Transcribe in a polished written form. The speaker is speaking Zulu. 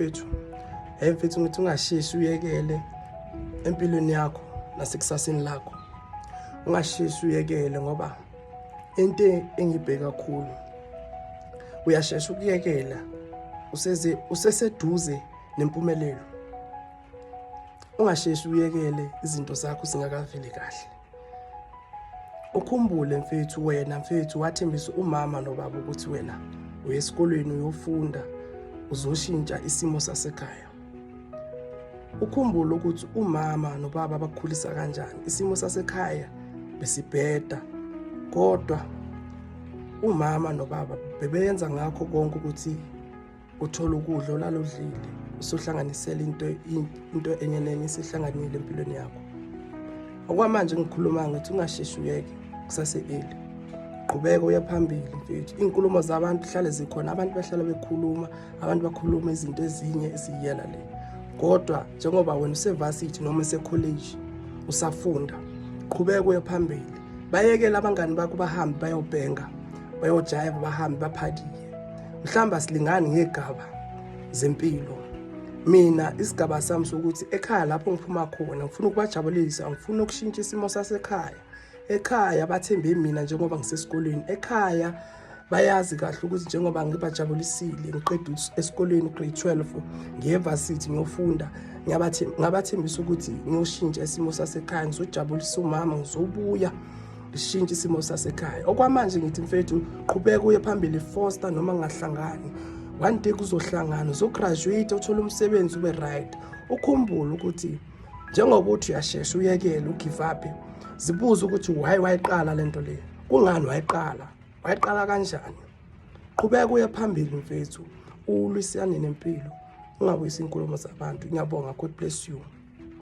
Mfethu, hey mfethu, ngithi ungasheshi uyekele empilweni yakho nasekusaseni lakho. Ungasheshi uyekele ngoba into engibheka kakhulu, uyashesha ukuyekela useze useseduze nempumelelo. Ungasheshi uyekele izinto zakho zingakaveli kahle. Ukhumbule mfethu, wena mfethu wathembisa umama nobaba ukuthi wena uye esikolweni uyofunda, uzoshintsha isimo sasekhaya. Ukhumbule ukuthi umama nobaba bakukhulisa kanjani. Isimo sasekhaya besibheda, kodwa umama nobaba bebeyenza ngakho konke ukuthi uthole ukudla olala udlile, usuhlanganisela into enye nenye isihlanganile empilweni yakho. Okwamanje ngikhuluma ngithi ungasheshi uyeke, kusase-early. Qhubeka uye phambili mfethu. Iy'nkulumo zabantu hlale zikhona, abantu bahlala bekhuluma, abantu bakhuluma izinto ezinye eziyela le, kodwa njengoba wena usevasithi noma usekholeji usafunda, qhubeka uye phambili. Bayekele abangani bakho bahambe bayobhenga, bayojayiva, bahambe baphadiye. Mhlawumbe asilingani ngegaba zempilo. Mina isigaba sami sokuthi ekhaya lapho ngiphuma khona ngifuna ukubajabulisa, ngifuna ukushintsha isimo sasekhaya. Ekhaya bathembe mina njengoba ngisesikolweni. Ekhaya bayazi kahle ukuthi njengoba ngibajabulisile ngiqeda esikolweni grade 12 ngiye varsity ngiyofunda, ngabathembisa ukuthi ngiyoshintsha isimo sasekhaya, ngizojabulisa umama, ngizobuya ngishintshe isimo sasekhaya. Okwamanje ngithi mfethu, qhubeka uye phambili, foster noma ngahlangani, one day kuzohlangana, uzograduate, uthole umsebenzi, ube right. Ukhumbule ukuthi njengoba uthi uyashesha uyekele, ugive up, zibuze ukuthi why wayiqala lento le, kungani wayiqala, wayiqala kanjani. Qhubeka uye phambili mfethu, ulwisane nempilo, ungabuyisi inkulumo zabantu. Ngiyabonga, God bless you.